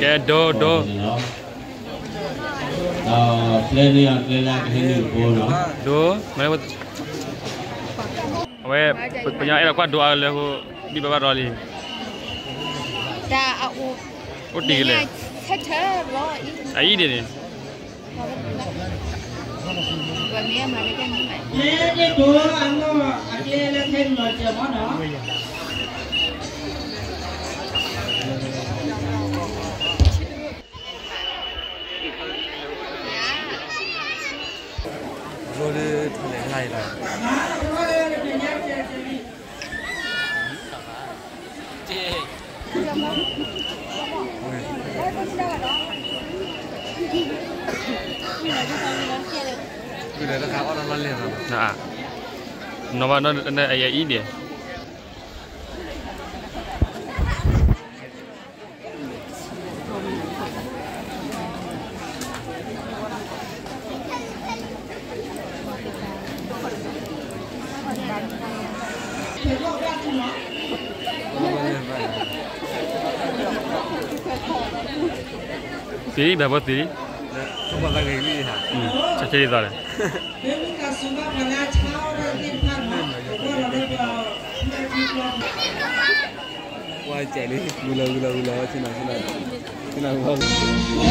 ကဲ ဒိ ဒိ ဒိ အဝဲ ပညီအဲၣ်ဒိးကွၢ်ဒိအါလၢဟိ ဒ်ဘၣ်ဘၣ်ဒီးလံ တၢ်အအိၣ် အိၣ်တ့ၢ်ကလဲၣ် အအံၤဒ်န့ၣ် နီၢ်ဘၣ်နီၢ် အအံၤဒ် သ့ၣ်ဘၣ်ဘီသ့ၣ် ဆဲးဆဲးဒ်သိးလဲၣ် ဝါကဲလံ ဝံၤလီၤ ဝံၤလီၤ ဝံၤလီၤ ဆ့နၤ ဆ့နၤ ဆ့နၤ ဝံၤလီၤ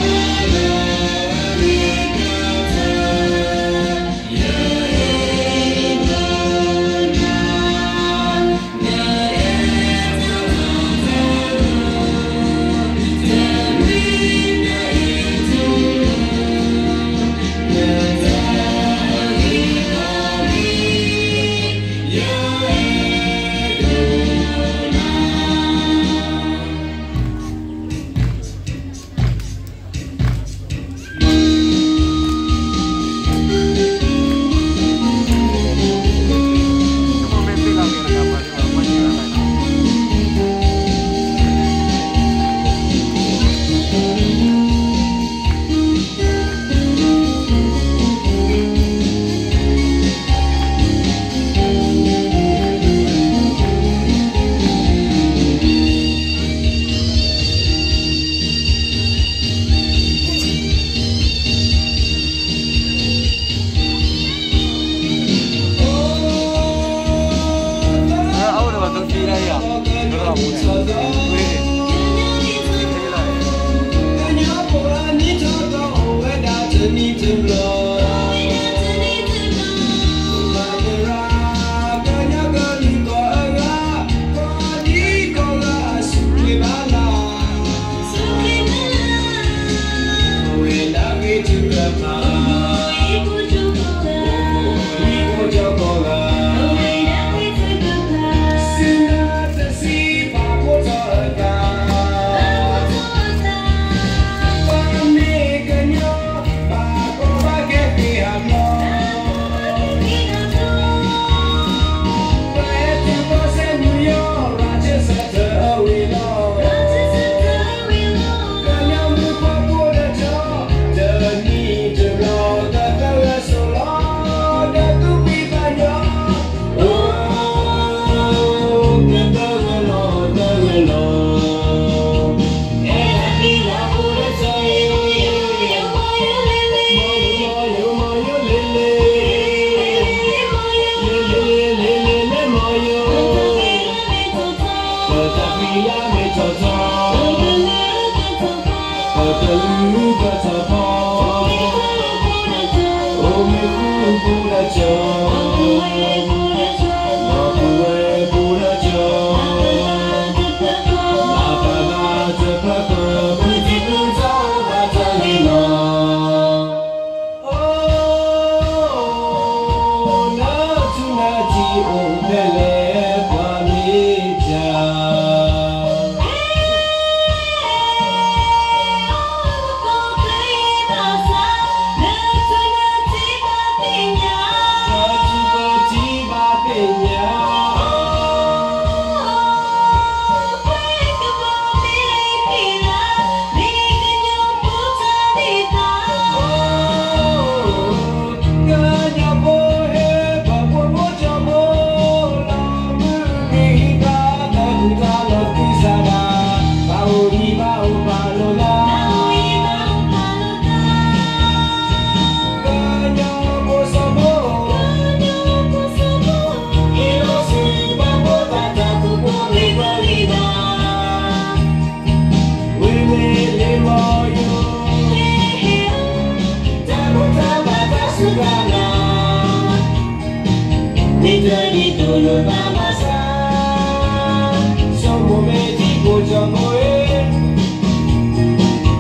ဒီပုၢ်ဝဲၢ်,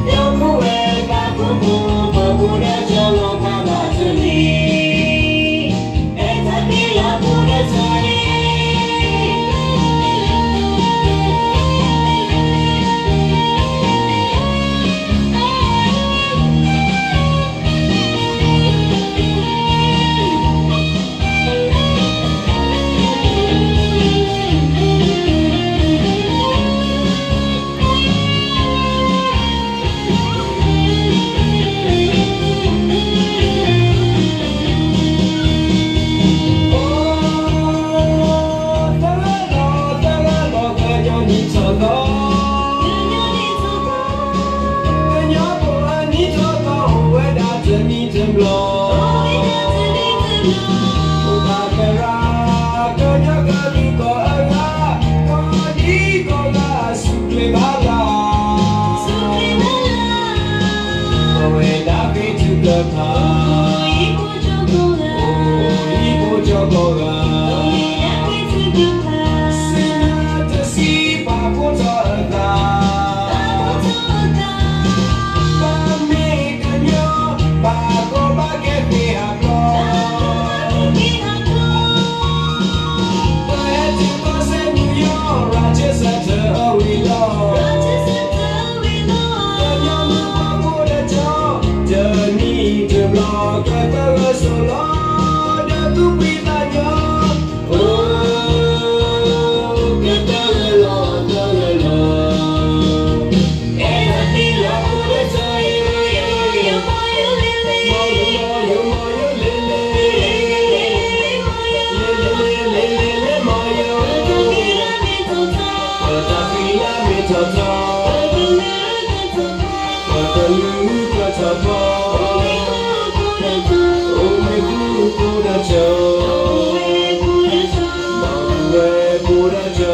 ဒီပုၢ်ဝဲၢ် ပၢ်ဖိမုၣ် ပၢ်ဖိဒီးကၠီလီၤဖးဘၣ်တနံၤ, အဲၣ်တၢ်ဖံးလီၤဖိဒီးကၠီအံၤ အိ, သၢဂၤလီၤ သၢဂၤလီၤ ကညီနံၣ်ထီၣ်သီ, ကညီဖိအနံၣ်ထီၣ်သီ အိၣ်ဝဲဒၣ်တနံၣ်တဘျီ, အိၣ်ဝဲဒၣ်တနံၣ်တဘျီ, အိၣ်ဘၣ်သရၣ် ကညီကလုာ်ကိးအဂၤ, ကိးဒံကိးဂၤ စူၢ်က့ၤဘၣ်လၢ်, စူၢ်က့ၤဘၣ်လၢ်, အိၣ်ဝဲဒၣ်ဃ့ထုကဖၣ်, အိၣ်ယံၤဖိကၠီကိးဂၤ, အိၣ်ယံၤဖိကၠီကိးဂၤ, အိၣ်ဝဲဒၣ်ဃ့ထုကဖၣ်, စံးနၤတစံး ပာ်ဖှိၣ်ထီၣ်အသး, ပာ်ဖှိၣ်ထီၣ်အသး, ပမ့ၢ်ကညီ ဘၣ်ကီဘၣ်ခဲသ့ဟးဖျိး, ဘၣ်ကီဘၣ်ခဲသ့ဟးဖျိး, ပဟဲတုၤကီၢ်စဲၣ် New York Rochester အဝံၤလီၤ, Rochester အဝံၤလီၤ, ကညီမုၣ်ဖိဖိဒီးကၠီ, တနံၣ်တဘျီ ကသဂၢၢ်ဆိးလီၤ ဒီးသူၣ်ဖှံသးညီ, အိ, ကသဂၢၢ်လီၤ သဂၢၢ်လီၤ, အဲၣ်တၢ်ဖံးလီၤဖိဒီးကၠီအံၤ, မီယိၤမီယိၤလ့လ့, မီယိၤမီယိၤလ့လ့, လ့လ့လ့လ့လ့လ့ မီယိၤ, ပတၢ်ဖံးလၢ်မ့ၢ်ထီၣ်ထီ, ပတၢ်ဖံးလၢ်မ့ၢ်ထီၣ်ထီ, ပကလုာ်ကထီၣ်ဖီ, အိၣ်မ့ၢ်ဃုာ်ဖိဒီးကၠီ, အိၣ်မ့ၢ်ဃုာ်ဖိဒီးကၠီ, အိၣ်ဝဲဖိဒီးကၠီ